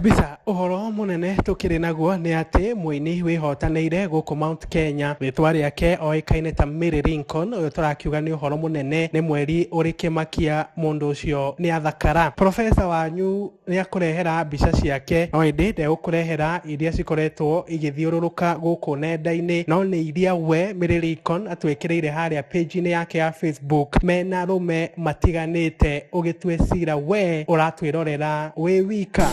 Kabisa ũhoro mũnene tũkĩrĩ naguo nĩ atĩ mũini wĩhotanĩire gũkũ Mount Kenya rĩtwa rĩake oĩkaine ta Mary Lincoln. Ũyũ tũrakiuga nĩ ũhoro mũnene, nĩ mweri ũrĩ kĩmakia, mũndũ ũcio nĩ athakara. Profesa wanyu nĩ akũrehera mbica ciake, no ĩndĩ ndegũkũrehera iria cikoretwo igĩthiũrũrũka gũkũ nenda-inĩ, no nĩ iria we Mary Lincoln atwĩkĩrĩire harĩa page-inĩ yake ya Facebook mena arũme matiganĩte. Ũgĩtue cira we ũratwĩrorera wĩ wika.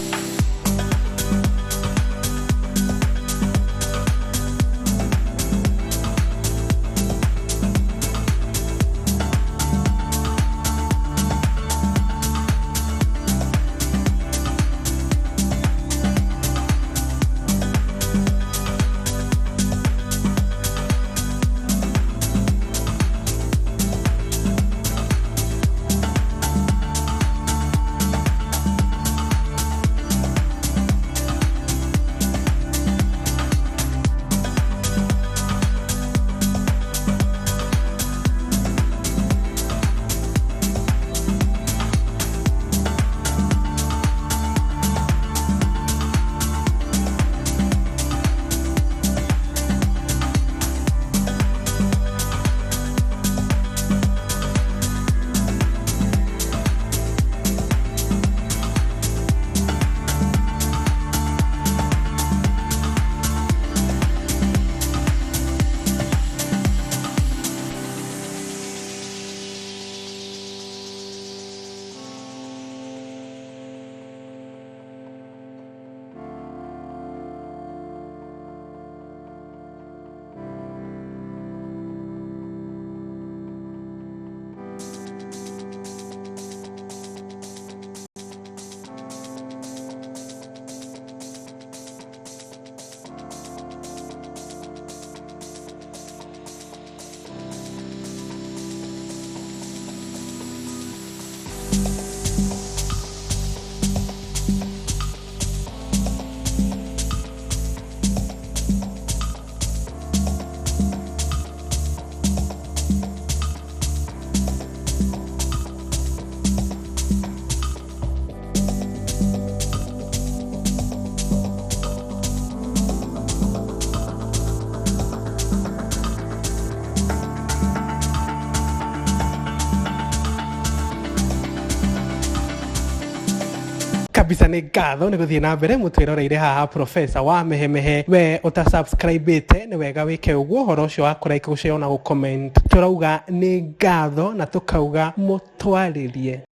Kabisa nĩ ngatho nĩ gũthiĩ na mbere mũtwĩroreire haha Profesa wa Mehemehe. We ũtasubscribĩte nĩ wega wĩke ũguo, ũhoro ũcio wa kũraika, gũshare na gũcomment. Tũrauga nĩ ngatho na tũkauga mũtwarĩrie.